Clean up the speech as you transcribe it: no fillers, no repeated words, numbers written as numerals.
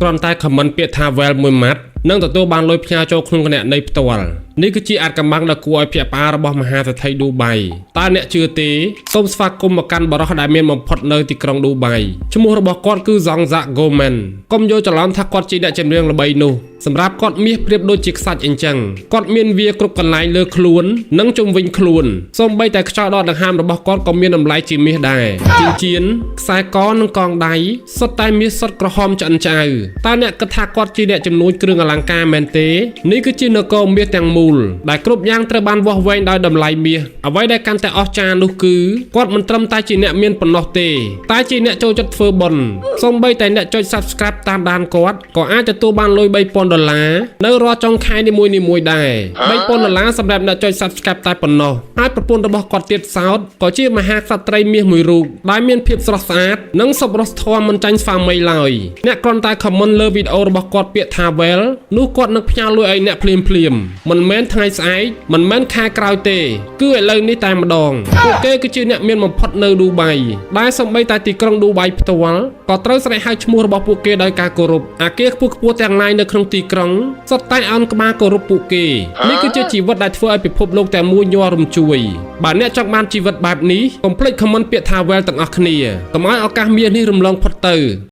គ្រាន់តែ comment ពាក្យថា well មួយម៉ាត់នឹងទទួលបានលុយផ្ញើចូលក្នុងគណនីផ្ទាល់នេះគឺជាអាថ៌កំបាំងដ៏គួរឲ្យភ្ញាក់ផ្អើលរបស់មហាសេដ្ឋីឌូបៃតើអ្នកជឿទេសូមស្វាគមន៍មកកាន់បុរសដែលមានបំផុតនៅទីក្រុងឌូបៃឈ្មោះរបស់គាត់គឺ Zong Zak Goldman កុំយល់ច្រឡំថាគាត់ជាអ្នកចម្រៀងល្បីនោះសម្រាប់គាត់មាសប្រៀបដូចជាខ្សាច់អញ្ចឹងគាត់មានវាគ្រប់កន្លែងលើខ្លួននិងជុំវិញខ្លួនសូម្បីតែខ្យល់ដកដង្ហើមរបស់គាត់ក៏មានតម្លៃជាមាសដែរចិញ្ចៀនខ្សែកនិងកងដៃសុទ្ធតែមាសសុទ្ធក្រហមឆ្អិនឆ្អៅតើអ្នកគិតថាគាត់ជាអ្នកជំនួញគ្រឿងអលង្ការមែនទេនេះគឺជានគរមាសទាំងមូលដែលគ្រប់យ៉ាងត្រូវបានវាស់វែងដោយតម្លៃមាសអ្វីដែលកាន់តែអស្ចារ្យនោះគឺគាត់មិនត្រឹមតែជាអ្នកមានប៉ុណ្ណោះទេតែជាអ្នកចូលចិត្តធ្វើបុណ្យសូម្បីតែអ្នកចុច Subscribe តាមដានគាត់ក៏អាចទទួលបានលុយ3000ដុល្លារនៅរាល់ចុងខែនីមួយៗដែរ3000ដុល្លារសម្រាប់អ្នកចុច Subscribe តែប៉ុណ្ណោះហើយប្រពន្ធរបស់គាត់ទៀតសោតក៏ជាមហាក្សត្រីមាសមួយរូបដែលមានភាពស្រស់ស្អាតនិងសប្បុរសធម៌មិនចាញ់ស្វាមីឡើយអ្នកគ្រាន់តែ comment លើវីដេអូរបស់គាត់ពាក្យថា well នោះគាត់នឹងផ្ញើលុយឲ្យអ្នកភ្លាមភ្លាមៗមិនមែនថ្ងៃស្អែកមិនមែនខែក្រោយទេ គឺឥឡូវនេះតែម្ដងពួកគេគឺជាអ្នកមានបំផុតនៅឌូបៃដែលសូម្បីតែទីក្រុងឌូបៃផ្ទាល់ក៏ត្រូវស្រែកហៅឈ្មោះរបស់ពួកគេដោយការគោរពអាគារខ្ពស់ខ្ពស់ទាំងឡាយនៅក្នុងទីក្រុងសុទ្ធតែអោនក្បាលគោរពពួកគេនេះគឺជាជីវិតដែលធ្វើឲ្យពិភពលោកតែមួយញ័ររំជួយបើអ្នកចង់បានជីវិតបែបនេះកុំភ្លេច comment ពាក្យថា well ទាំងអស់គ្នាកុំឲ្យឱកាសមាសនេះរំលងផុតទៅ។